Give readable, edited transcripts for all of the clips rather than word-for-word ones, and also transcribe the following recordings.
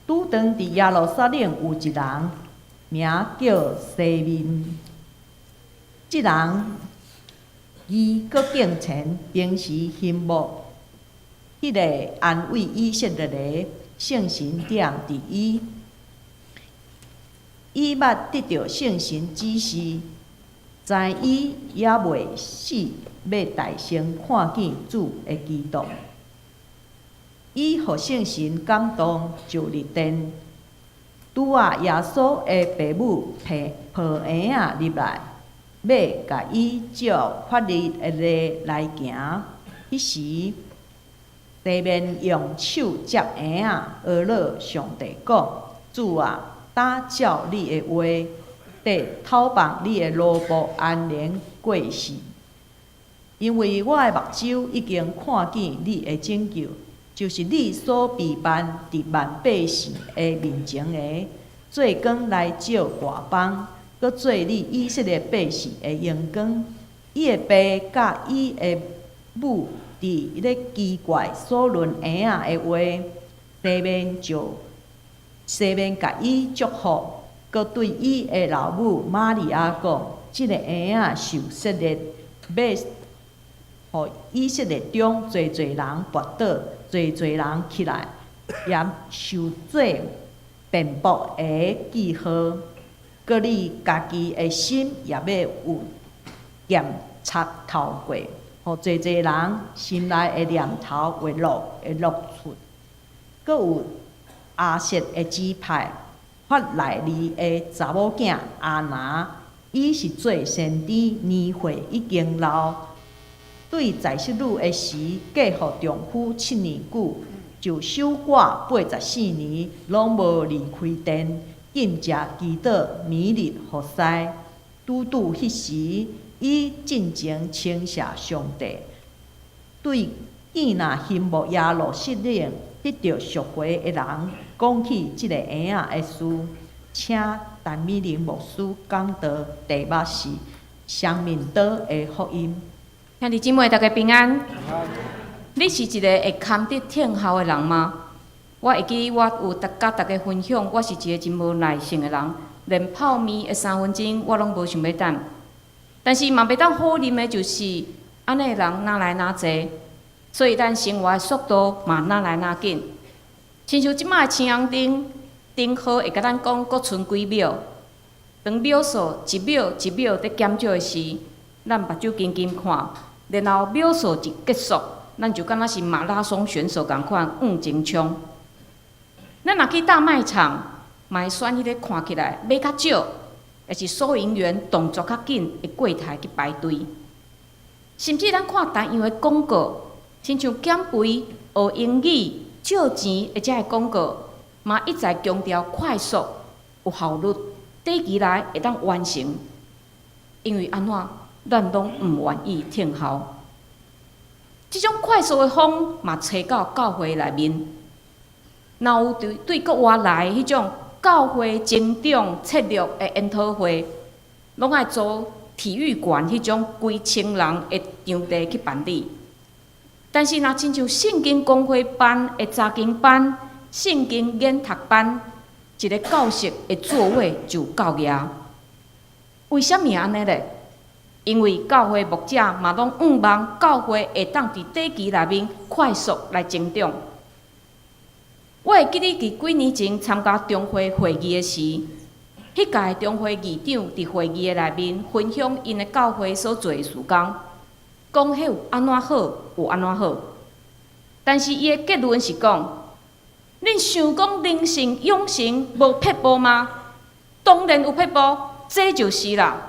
拄當佇耶路撒冷有一人，名叫西面。這人義閣敬虔，平時欣慕彼个安慰以色列的聖神踮佇伊。伊捌得著聖神指示，知伊猶未死，欲代先看見主的基督。伊予聖神感動，就入殿，拄仔耶穌的爸母抱嬰仔入來，欲共伊照法律的禮來行。彼時，西面用手接嬰仔，阿樂上帝講：主啊，今照你的話，得透放你的奴僕安寧過世，因為我的目睭已經看見你的拯救，就是你所備辦佇萬百姓的面前的，做光來照外邦，閣做你以色列百姓的榮光。伊的爸佮伊的母佇咧奇怪所論嬰仔的話，西面就西面共伊祝福，閣對伊的老母瑪利亞講：這个嬰仔受設立，欲予以色列中濟濟人跋倒，濟濟人起來，也受做辯駁的記號。閣你家己的心也欲有劍插透過，予濟濟人心內的念頭會露出。閣有亞設的支派法內利的查某囝亞拿，伊是做先知，年歲已經老，對在室女的時嫁予丈夫7年久，就守寡84年，攏無離開殿，禁食祈禱，每日服侍。拄拄彼時，伊盡情稱謝上帝，對見若欣慕耶路撒冷得著贖回的人，講起這个嬰仔的事，請陳美玲牧師講道，題目是雙面刀的福音。兄弟姊妹，大家平安。你是一个會堪得等候的人嗎？我會記我有佮大家分享，我是一個真無耐性的人，連泡麵的3分鐘我攏無想欲等。但是嘛袂當否認的就是，按呢的人若來若濟，所以咱生活的速度嘛若來若緊。親像這擺的青紅燈，燈號會共咱講閣賰幾秒，當秒數一秒一秒佇減少的時，咱目睭緊緊看，然後秒數一結束，咱就敢若是馬拉松選手仝款向前衝。咱若去大賣場，嘛會選彼个看起來買較少，抑是收銀員動作較緊的櫃檯去排隊。甚至咱看同樣的廣告，親像減肥、學英語、借錢的這个廣告，嘛一再強調快速、有效率，短期內會當完成。因為按怎，咱攏毋願意等候。這種快速的風嘛，吹到教會內面。若有對國外來彼種教會成長策略的研討會，攏愛租體育館彼種幾千人的場地去辦理。但是，若親像聖經公會辦的查經班、聖經研讀班，一个教室的座位就夠額。為啥物按呢咧？因為教會牧者嘛攏向望教會會當佇短期內面快速來成長。我會記得佇幾年前參加中會會議的時，彼屆中會議長佇會議的內面分享𪜶的教會所做的事工，講彼有按怎好，有按怎好。但是伊的結論是講：恁想講靈性養成無撇步嗎？當然有撇步，這就是啦。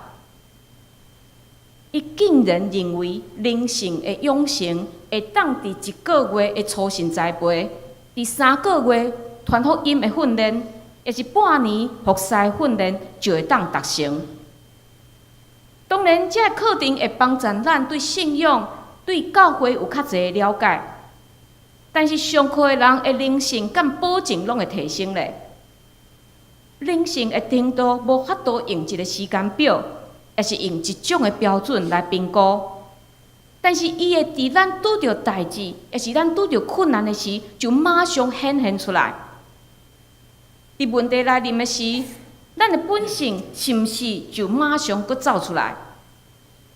伊竟然認為靈性的養成會當佇一個月的初信栽培，佇3個月傳福音的訓練，抑是半年服侍訓練就會當達成。當然，這个課程會幫助咱對信仰、對教會有較濟了解。但是上課的人的靈性敢保證攏會提升咧？靈性的程度無法度用一個時間表，抑是用一種的標準來評估。但是伊會佇咱拄著代誌，抑是咱拄著困難的時，就馬上顯現出來。佇問題來臨的時，咱的本性是毋是就馬上閣走出來，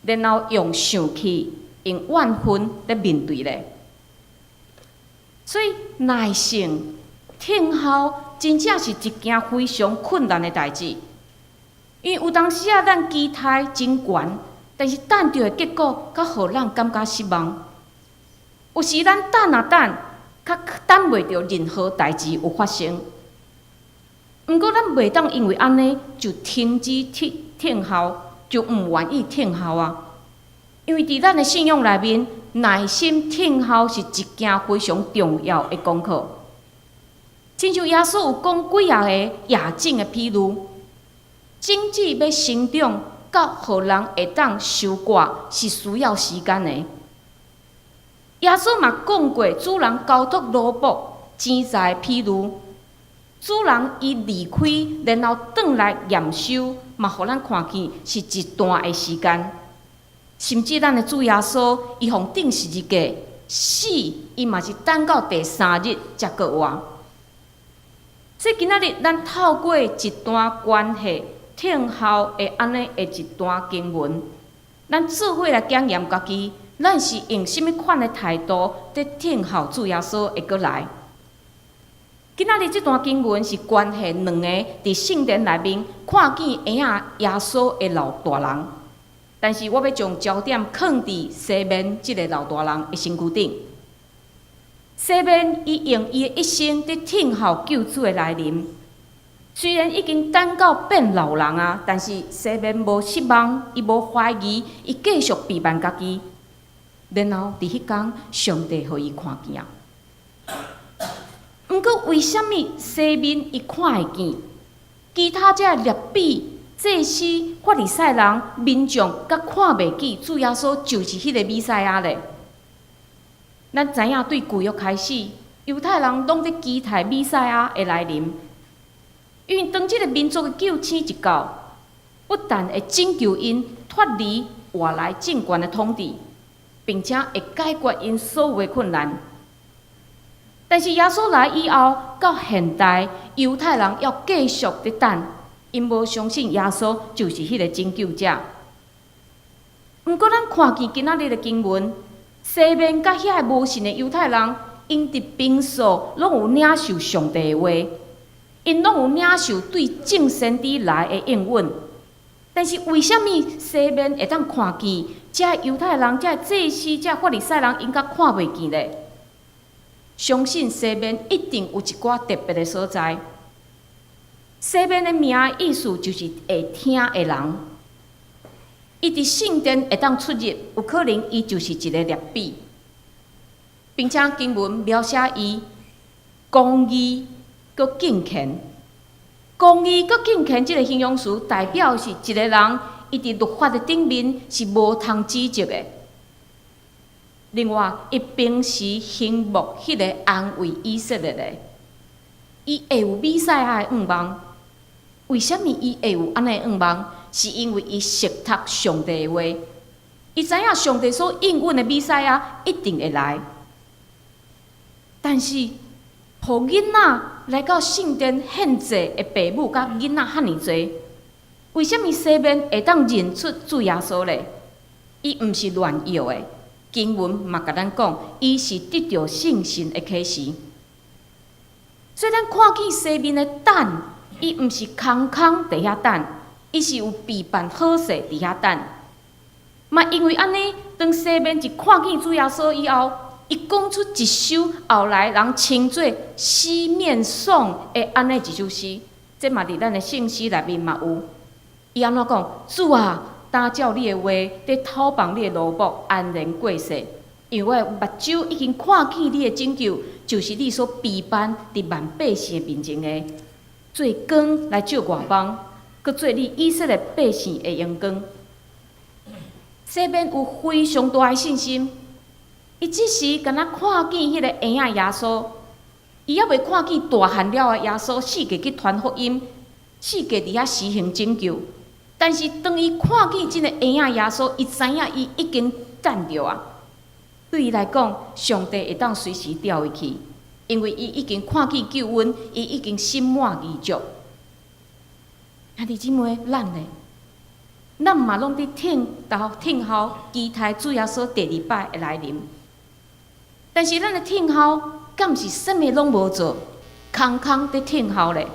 然後用生氣、用怨恨來面對咧？所以耐性等候真正是一件非常困難的代誌，因為有當時啊，咱期待真懸，但是等著的結果，閣予咱感覺失望。有時咱等啊等，較等袂著任何代誌有發生。毋過咱袂當因為按呢就停止等候，就毋願意等候啊！因為佇咱的信仰內面，耐心等候是一件非常重要的功課。親像耶穌有講幾仔个夜種的比喻，種子欲生長到予人會當收割，是需要時間的。耶穌嘛講過主人交託奴僕錢財的比喻，主人伊離開，然後轉來驗收，嘛予咱看見是一段的時間。甚至咱的主耶穌，伊予釘十字架死，伊嘛是等到第三日才復活。所以今仔日咱透過一段關係等候的按呢的一段經文，咱做伙來檢驗家己，咱是用啥物款的態度佇等候主耶穌會閣來？今仔日這段經文是關係兩个佇聖殿內面看見嬰仔耶穌的老大人，但是我欲將焦點囥佇西面這个老大人的身軀頂。西面伊用伊的一生佇等候救主的來臨，雖然已經等到變老人啊，但是西面無失望，伊無懷疑，伊繼續備辦家己。然後佇彼工，上帝予伊看見啊。毋過為啥物西面伊看會見，其他這律比、祭司、法利賽人、民眾閣看袂見主耶穌就是彼个彌賽亞咧？咱知影對舊約開始，猶太人攏佇期待彌賽亞的來臨，因為當這个民族的救星一到，不但會拯救𪜶脫離外來政權的統治，並且會解決𪜶所有的困難。但是耶穌來以後，到現代猶太人猶繼續佇等，𪜶無相信耶穌就是彼个拯救者。毋過咱看見今仔日的經文，西面佮遐个無信的猶太人，𪜶佇平素攏有領受上帝的話，𪜶攏有領受對眾先知來的應允。但是為啥物西面會當看見，這猶太人、這祭司、這法利賽人，𪜶閣看袂見咧？相信西面一定有一寡特別的所在。西面的名意思就是會聽的人。伊佇聖殿會當出入，有可能伊就是一个律比，並且經文描寫伊公義閣敬虔。公義閣敬虔這个形容詞，代表是一个人伊佇律法的頂面是無通指責的。另外，伊平時仰慕彼个安慰以色列的，伊會有彌賽亞的願望。為啥物伊會有按呢願望？是因為伊熟讀上帝的話，伊知影上帝所應允的彌賽亞一定會來。但是，予囡仔來到聖殿獻祭的爸母佮囡仔遐爾濟，為啥物西面會當認出主耶穌咧？伊毋是亂藥的，經文嘛共咱講，伊是得著聖神的啟示。所以咱看見西面的等，伊毋是空空佇遐等，伊是有備辦好勢佇遐等。嘛因為按呢，當西面一看見主耶穌以後，伊講出一首後來人稱做西面頌的按呢一首詩，這嘛佇咱的聖詩內面嘛有。伊按怎講？主啊，當照你的話，佇討放你的奴僕安然過世，因為我的目睭已經看見你的拯救，就是你所備辦佇萬百姓的面前的，做光來照外邦，閣做你以色列百姓的榮光。西面有非常大的信心，伊只是敢若看見彼个嬰仔耶穌，伊猶未看見大漢了的耶穌四界去傳福音，四界佇遐施行拯救。但是當伊看見這个嬰仔耶穌，伊知影伊已經等著啊。對伊來講，上帝會當隨時調伊去。因為伊已經看見救恩，伊已經心滿意足。兄弟姊妹，咱呢？咱嘛攏佇聽候、聽候，期待主耶穌第二擺的來臨。但是咱的聽候，敢是啥物攏無做，空空佇聽候咧？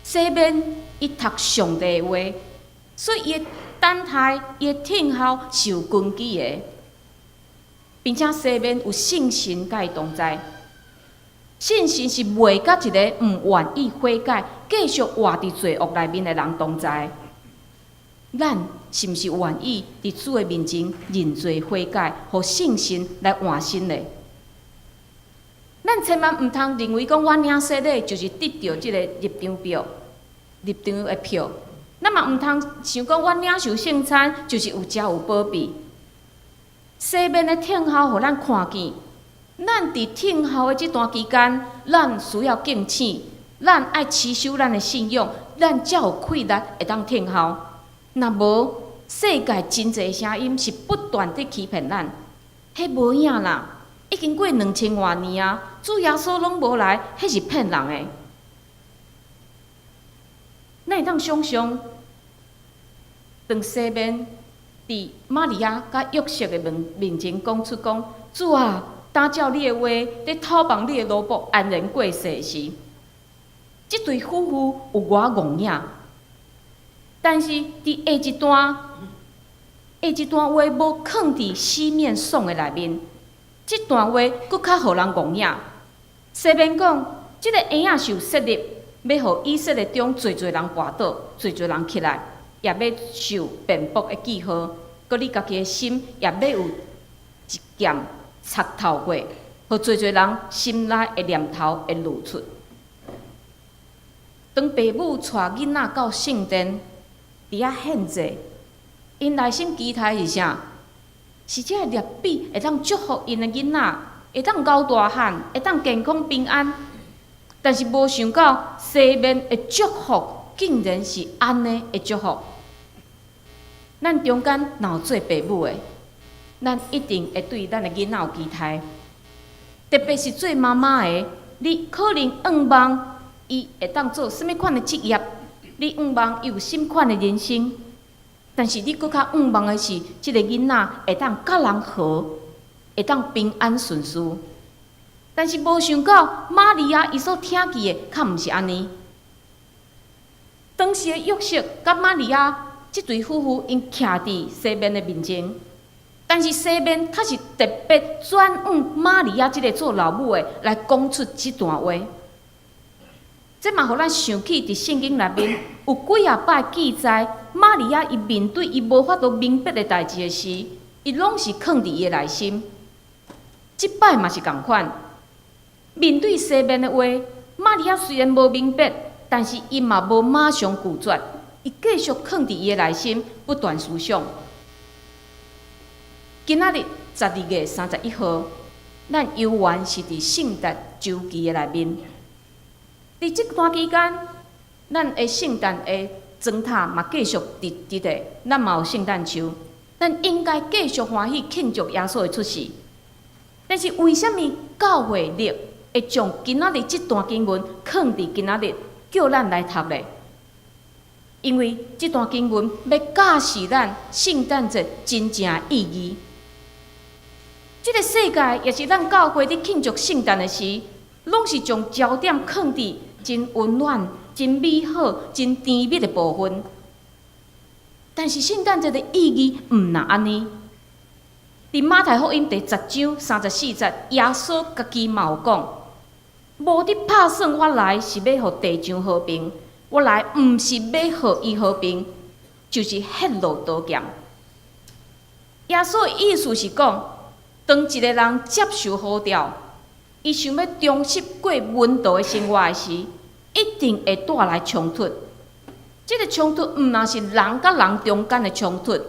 西面伊讀上帝的話，所以伊的等待、伊的聽候是有根基的，並且西面有聖神佮伊同在。聖神是袂佮一个毋願意悔改、繼續活佇罪惡內面的人同在。咱是毋是願意佇主的面前認罪悔改，予聖神來換新呢？咱千萬毋通認為講我領洗禮就是得著這個入場票、入場的票。咱嘛毋通想講我領受聖餐就是有食有保庇。西面的聽候，予咱看見，咱佇聽候的這段期間，咱需要警醒，咱愛持守咱的信仰，咱才有氣力會當聽候。若無，世界真濟聲音是不斷佇欺騙咱，彼無影啦，已經過2000外年啊，主耶穌攏無來，彼是騙人的。咱會當想像，當西面佇瑪利亞佮約瑟的面前講出講：主啊，當照你的話，佇透放你的奴僕安然過世時，這對夫婦有偌戇影。但是佇下一段話無囥佇西面爽的內面，這段話閣較予人戇影。西面講，這个嬰仔受設立，欲予以色列中濟濟人跋倒，濟濟人起來，也欲受辯駁的記號，閣你家己的心也欲有一劍插透過，予濟濟人心內的念頭會露出。當爸母帶囡仔到聖殿，佇遐獻祭，𪜶內心期待是啥？是這个拉比會當祝福𪜶的囡仔，會當熬大漢，會當健康平安。但是無想到西面的祝福，竟然是按呢的祝福。咱中間若有做爸母的，咱一定會對咱的囡仔有期待。特別是做媽媽的，你可能向望伊會當做啥物款的職業，你向望伊有啥物款的人生，但是你閣較向望的是，這个囡仔會當佮人和，會當平安順遂。但是無想到，瑪利亞伊所聽見的，較毋是按呢。當時的約瑟佮瑪利亞這對夫婦，𪜶徛佇西面的面前，但是西面卻是特別轉向瑪利亞這个做老母的來講出這段話。這嘛予咱想起佇聖經內面有幾仔擺記載，瑪利亞伊面對伊無法度明白的代誌的時，伊攏是囥佇伊的內心。這擺嘛是仝款，面對西面的話，瑪利亞雖然無明白，但是伊嘛無馬上拒絕，伊繼續囥佇伊的內心，不斷思想。今仔日12月31號，咱猶原是佇聖誕週期的內面。佇這段期間，咱的聖誕的燈塔嘛繼續佇佇咧，咱嘛有聖誕樹，咱應該繼續歡喜慶祝耶穌的出世。但是為啥物教會曆會將今仔日這段經文囥佇今仔日，叫咱來讀咧？因為這段經文欲教示咱聖誕節真正的意義。這个世界也是咱教會佇慶祝聖誕的時，攏是將焦點囥佇真溫暖、真美好、真甜蜜的部分。但是聖誕節的意義毋若按呢。佇馬太福音第10章34節，耶穌家己嘛有講：無佇拍算我來是欲予地上和平，我來毋是欲予伊和平，就是歇落刀劍。耶穌的意思是講，當一个人接受呼召，伊想欲忠實過門徒的生活的時，一定會帶來衝突。這个衝突毋但是人佮人中間的衝突，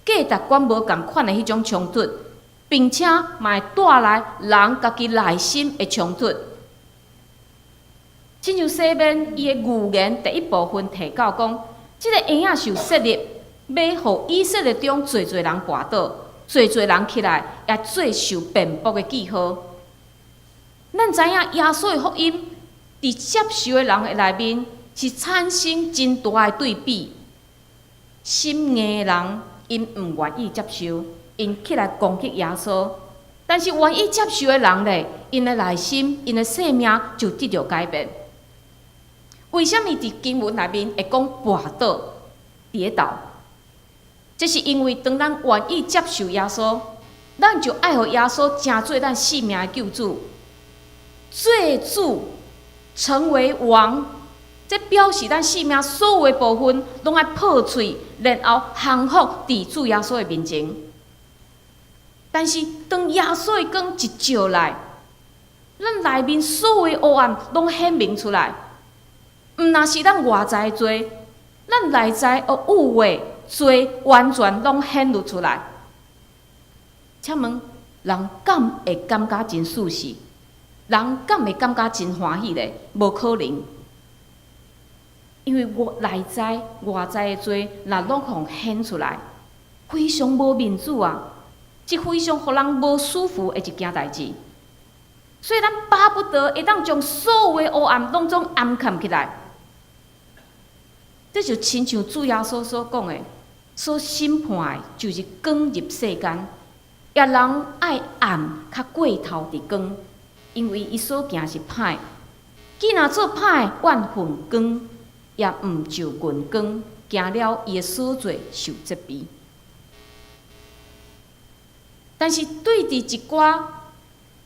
價值觀無仝款的彼種衝突，並且嘛會帶來人家己內心的衝突。親像西面伊的預言第一部分提到講，這个嬰仔受設立，欲予以色列中濟濟人跋倒，濟濟人起來，也做受辯駁的記號。咱知影耶穌的福音，佇接受的人的內面是產生真大的對比。心硬的人，𪜶毋願意接受，𪜶起來攻擊耶穌。但是願意接受的人咧，𪜶的內心、𪜶的生命就得著改變。為啥物佇經文內面會講跋倒、跌倒？這是因為當咱願意接受耶穌，咱就愛予耶穌成做咱生命的救主，做主成為王。這表示咱生命所有的部分攏愛破碎，然後降服佇主耶穌的面前。但是當耶穌的光一照來，咱內面所有的黑暗攏顯明出來。毋但是咱外在的罪，咱內在的污穢罪完全攏顯露出來。請問，人敢會感覺真舒適？人敢會感覺真歡喜咧？無可能，因為我內在外在的罪，若攏予顯出來，非常無面子啊！是非常予人無舒服的一件代誌。所以咱巴不得會當將所有的黑暗攏總掩蓋起來。這就親像主耶穌所講的，所審判的，就是光入世間，予人愛暗較過頭佇光，因為伊所行是歹。既若做歹，怨恨光，也毋就近光，驚了伊的所做受責備。但是對佇一寡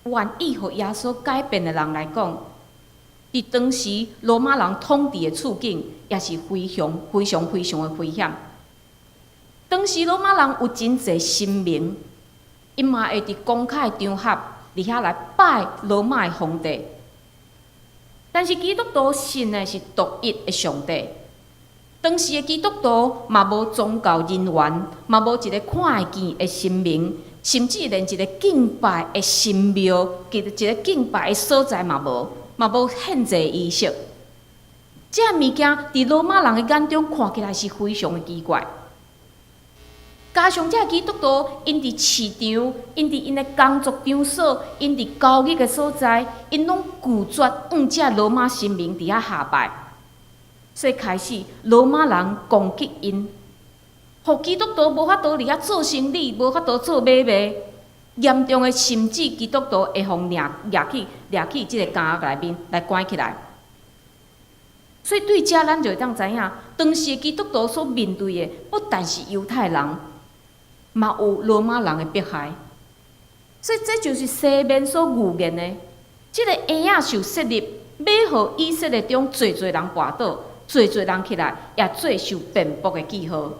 願意予耶穌改變的人來講，佇當時羅馬人統治的處境，也是非常非常非常的危險。當時羅馬人有真濟神明，𪜶嘛會佇公開場合佇遐來拜羅馬的皇帝。但是基督徒信的是獨一的上帝。當時的基督徒嘛無宗教人員，嘛無一个看會見的神明，甚至連一个敬拜的神廟，一個敬拜的所在嘛無，嘛無獻祭儀式。這物件佇羅馬人的眼中看起來是非常的奇怪。加上這基督徒，𪜶佇市場，𪜶佇𪜶的工作場所，𪜶佇交易的所在，𪜶攏拒絕向這羅馬神明佇遐下拜。所以開始羅馬人攻擊𪜶，予基督徒無法度佇遐做生理，無法度做買賣。嚴重的，甚至基督徒會予掠掠去掠去這个監獄內面來關起來。所以對這咱就會當知影，當時的基督徒所面對的，不但是猶太人，嘛有羅馬人的迫害。所以這就是西面所預言的，這个嬰仔受設立，欲予以色列中濟濟人跋倒，濟濟人起來，也做受辯駁的記號。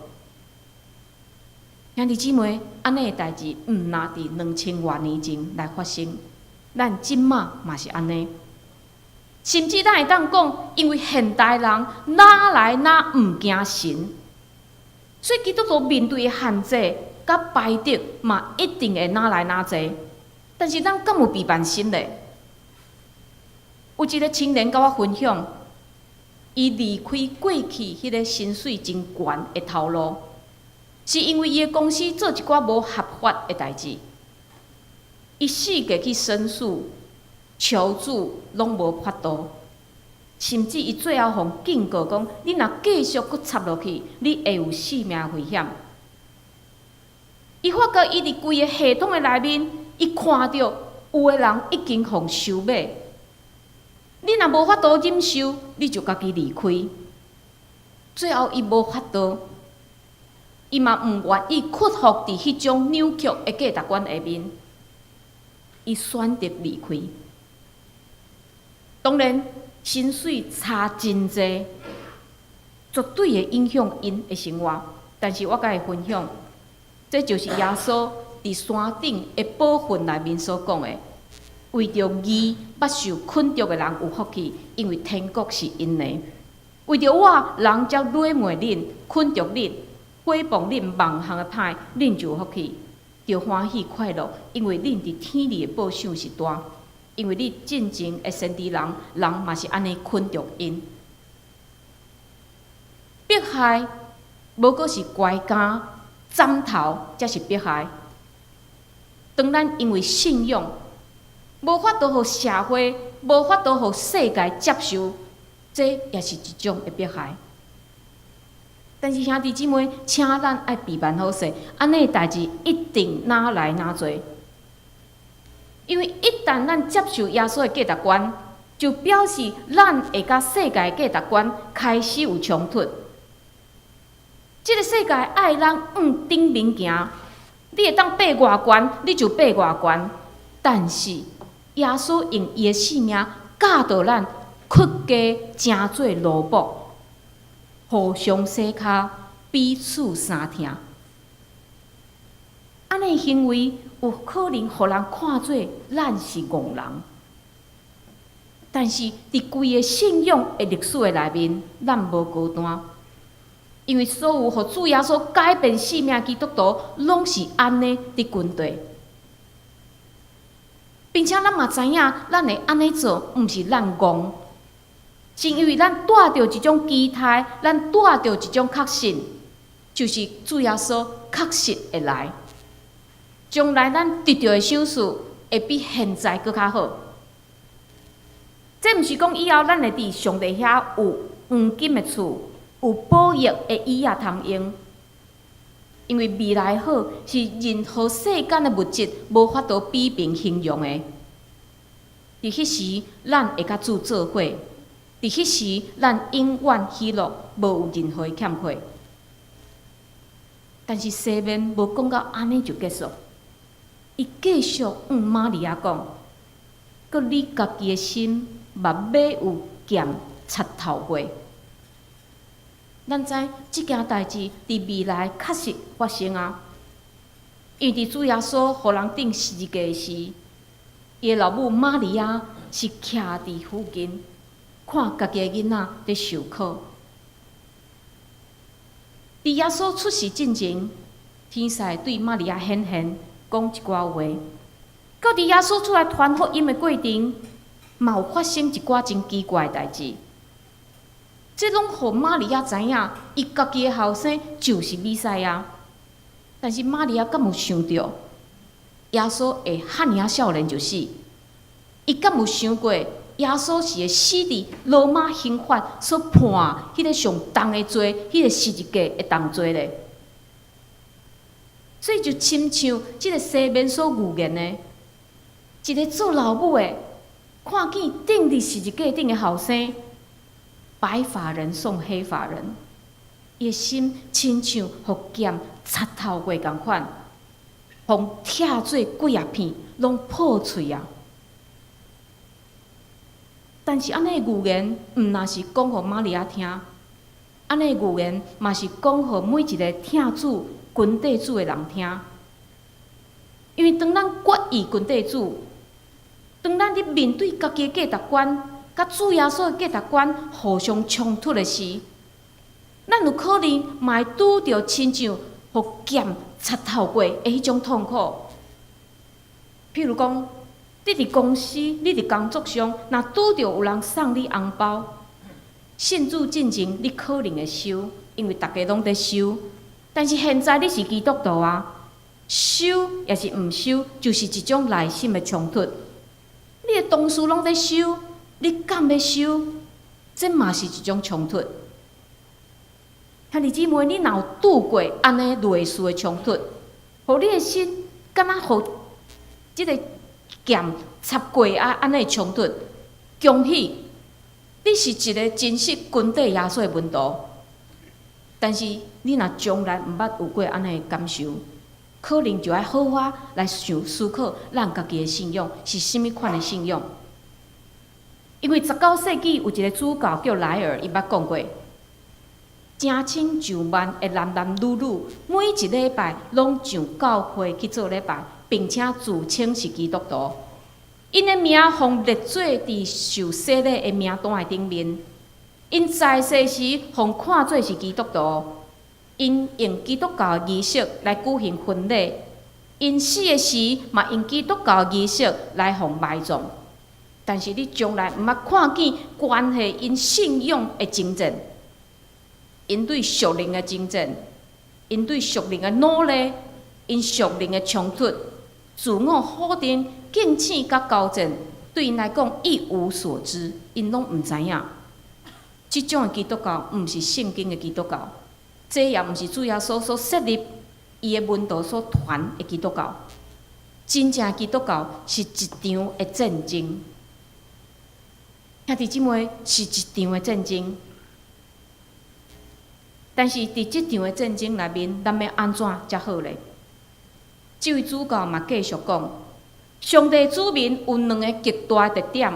兄弟姊妹，按呢的代誌，毋但佇2000外年前來發生，咱這馬嘛是按呢。甚至咱會當講，因為現代人哪來哪毋驚神，所以基督徒面對的限制佮排斥嘛，一定會哪來哪濟。但是咱敢有避難心咧？有一个青年佮我分享，伊離開過去彼个薪水真懸的頭路，是因為伊的公司做一寡無合法的代誌，伊四界去申訴、求助，攏無法度，甚至伊最後予警告講：你若繼續閣插落去，你會有性命危險。伊發覺伊佇規个系統的內面，伊看著有的人已經予收買。你若無法度忍受，你就家己離開。最後伊無法度，伊嘛毋願意屈服佇彼種扭曲的價值觀下面，伊選擇離開。當然，薪水差真濟，絕對會影響𪜶的生活。但是我共伊分享，這就是耶穌佇山頂的寶訓內面所講的：為著義捌受困著的人有福氣，因為天國是𪜶的。為著我，人才辱罵恁、困著恁、誹謗恁萬項的歹，恁就有福氣，著歡喜快樂，因為恁佇天裡的報賞是大。因為恁進前的先知人，人嘛是按呢困著𪜶。迫害，無閣是拐監、斬頭，才是迫害。當咱因為信仰無法度予社會，無法度予世界接受，這也是一種的迫害。但是兄弟姊妹，請咱愛備辦好勢，按呢代誌一定若來若濟。因為一旦咱接受耶穌的價值觀，就表示咱會佮世界價值觀開始有衝突。這个世界愛咱往頂面行，你會當爬偌懸，你就爬偌懸。但是耶穌用伊的性命教導咱，屈家成做奴僕，互相洗跤，彼此相疼。按呢行為有可能予人看做咱是戇人，但是佇規个信仰的歷史的內面，咱無孤單，因為所有予主耶穌改變性命基督徒，攏是按呢佇跟綴，並且咱嘛知影，咱會按呢做，毋是咱戇，是因為咱帶著一種期待，咱帶著一種確信，就是主耶穌確實會來。將來咱得著的賞賜會比現在閣較好。這毋是講以後咱會佇上帝遐有黃金的厝，有寶玉的椅仔通用。因為未來好是任何世間的物質無法度比並形容的。佇彼時，咱會佮主做伙；佇彼時，咱永遠喜樂，無有任何的欠缺。但是西面無講到按呢就結束。伊繼續向瑪利亞講：閣你家己的心，嘛欲有劍插透過。咱知這件代誌佇未來確實發生啊！因為佇主耶穌予人釘十字架時，伊的老母瑪利亞是徛佇附近，看家己的囡仔佇受苦。佇耶穌出世進前，天使對瑪利亞顯現，講一寡話。到佇耶穌出來傳福音的過程，嘛有發生一寡真奇怪的代誌。這攏予瑪利亞知影，伊家己的後生就是彌賽亞。但是瑪利亞敢有想著，耶穌會遐爾仔少年就死？伊敢有想過，耶穌是會死佇羅馬刑法所判彼个上重的罪，彼个十字架的重罪咧？所以就親像這个西面所預言的，一个做老母的，看見釘佇十字架頂的後生，白髮人送黑髮人，伊的心親像予劍插透過仝款，予拆做幾仔片，攏破碎啊！但是按呢預言，毋若是講予瑪利亞聽，按呢預言嘛是講予每一个疼主、跟綴主的人聽。因為當咱決意跟綴主，當咱佇面對家己的價值觀、佮主耶穌的價值觀互相衝突的時，咱有可能嘛會拄著親像予劍插透過的彼種痛苦。譬如講，你佇公司、你佇工作上，若拄著有人送你紅包，信主進前你可能會收，因為逐家攏佇收。但是現在你是基督徒啊，收抑是毋收，就是一種內心的衝突。你的同事攏佇收，你敢欲收？這嘛是一種衝突。兄弟姊妹，你若有拄過按呢類似的衝突，予你的心敢若予這个劍插過啊，按呢衝突，恭喜你是一个真實跟綴耶穌的門徒。但是你若從來毋捌有過按呢感受，可能就愛好好來想思考，咱家己的信仰是啥物款的信仰。因為19世紀有一个主教叫萊爾，伊捌講過，成千上萬的男男女女，每一禮拜攏上教會去做禮拜，並且自稱是基督徒。𪜶的名予列做佇受洗禮的名單的頂面。𪜶在世時，予看做是基督徒。𪜶用基督教儀式來舉行婚禮。𪜶死的時，嘛用基督教儀式來予埋葬。但是你從來毋捌看見關係𪜶信仰的征戰，𪜶對屬靈的征戰，𪜶對屬靈的努力，𪜶屬靈的衝突，自我否定，竟敬虔佮交戰，對𪜶來講一無所知，𪜶攏毋知影。這種的基督教毋是聖經的基督教，這也毋是主耶穌所設立伊的門徒所傳的基督教。真正基督教是一場的戰爭，兄弟姊妹，是一場的戰爭。但是佇這場的戰爭內面，咱欲按怎才好咧？這位主教嘛繼續講，上帝子民有兩个極大的特點：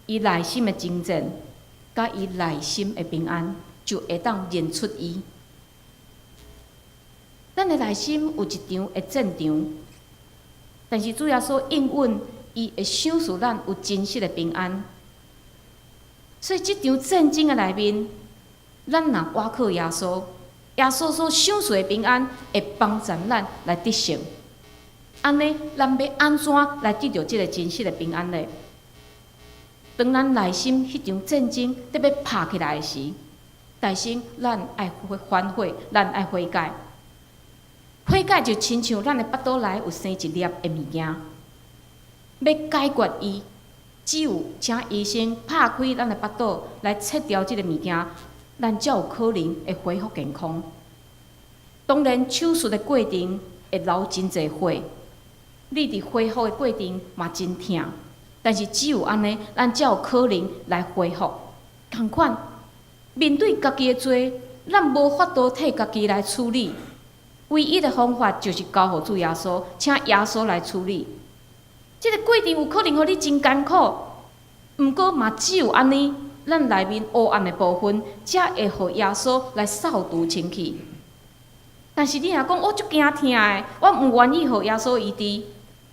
伊內心的征戰，佮伊內心的平安，就會當認出伊。咱的內心有一場的戰場，但是主耶穌應允，伊會賞賜咱有真實的平安。所以這場戰爭的內面，咱若倚靠耶穌，耶穌所賞賜的平安會幫助咱來得勝。按呢，咱欲按怎來得著這个真實的平安呢？當咱內心彼場戰爭欲拍起來的時，大先咱愛反悔，咱愛悔改。悔改就親像咱的腹肚內有生一粒的物件，欲解決伊，只有請醫生拍開咱的腹肚來切掉這个物件，咱才有可能會恢復健康。當然，手術的過程會流真濟血，你佇恢復的過程嘛真疼，但是只有按呢，咱才有可能來恢復。仝款，面對家己的罪，咱無法度替家己來處理，唯一的方法就是交予主耶穌，請耶穌來處理。這个過程有可能予你真艱苦，毋過嘛只有按呢，咱內面黑暗的部分，才會予耶穌來掃除清去。但是你若講我足驚疼的，我毋願意予耶穌醫治，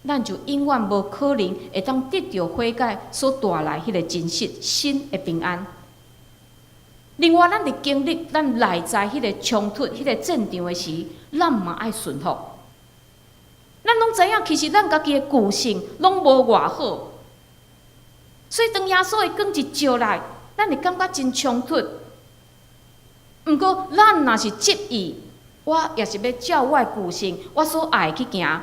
咱就永遠無可能會當得著悔改所帶來彼个真實新的平安。另外，咱佇經歷咱內在彼个衝突、彼个戰場的時，咱嘛愛順服。咱攏知影，其實咱家己的個性攏無偌好，所以當耶穌的光一照來，咱會感覺真衝突。毋過，咱若是執意，我也是欲照我的個性，我所愛去行，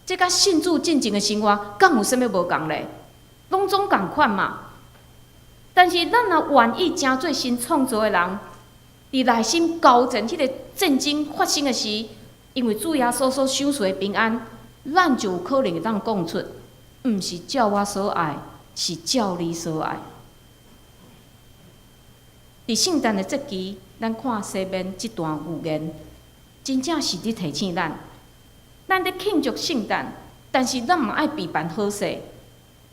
這佮信主進前的生活，敢有啥物無仝咧？攏總仝款嘛。但是，咱若願意成做新創造的人，佇內心交戰彼个戰爭發生的時，因為主耶穌所賞賜的平安，咱就有可能會當講出，毋是照我所愛，是照你所愛。佇聖誕的節期，咱看西面這段預言，真正是佇提醒咱，咱佇慶祝聖誕，但是咱嘛愛備辦好勢，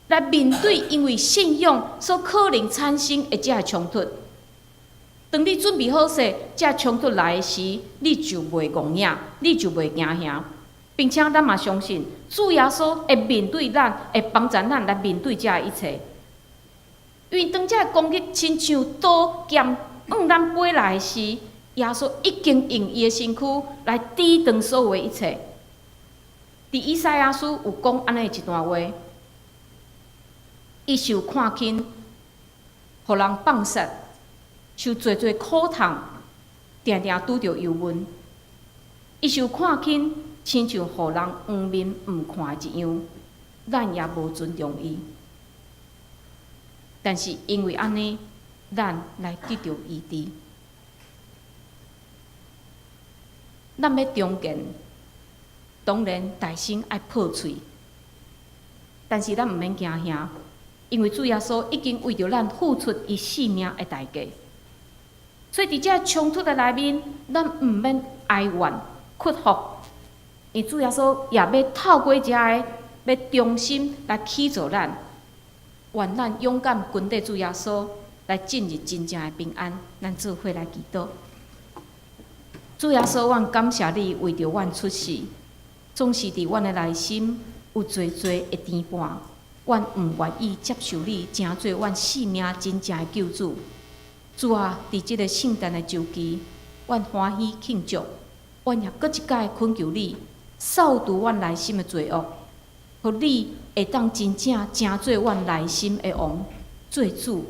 來面對因為信仰所可能產生的這个衝突。當你準備好勢，這个衝突來的時，你就袂戇影，你就袂驚嚇，並且咱嘛相信主耶穌會面對咱，會幫助咱來面對這个一切。因為當這个攻擊親像刀劍向咱飛來時，耶穌已經用伊的身軀來抵擋所有的一切。佇以賽亞書有講按呢一段話：伊受看輕，予人放殺，受濟濟苦痛，定定拄著憂悶。伊受看輕，親像予人黃面毋看的一樣，咱也無尊重伊。但是因為按呢，咱來得著醫治。咱欲重建，當然大先愛破碎，但是咱毋免驚嚇，因為主耶穌已經為著咱付出伊性命的代價。所以佇這衝突的內面，咱毋免哀怨、屈服，因為主耶穌也欲透過這个，欲重新來起造咱。願咱勇敢跟綴主耶穌，來進入真正的平安。咱做伙來祈禱。主耶穌，阮感謝你為著阮出世，總是佇阮的內心有濟濟的牽絆。阮毋願意接受你，成做阮性命真正的救主。主啊，佇這个聖誕的周期，阮歡喜慶祝，阮也閣一擺懇求你，掃除阮內心的罪惡，予你會當真正成做阮內心的王，做主。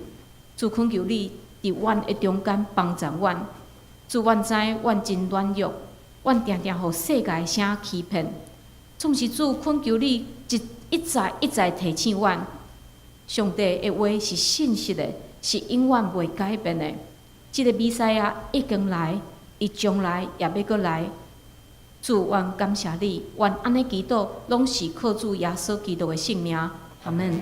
主懇求你佇阮的中間幫助阮。主，阮知阮真軟弱，阮定定予世界聲欺騙。總是主懇求你一一再一再提醒阮，上帝的話是信實的，是永遠袂改變的。這个彌賽亞已經來，伊將來也欲閣來。主，阮感謝你，阮按呢祈禱，攏是靠主耶穌基督的聖名。阿門。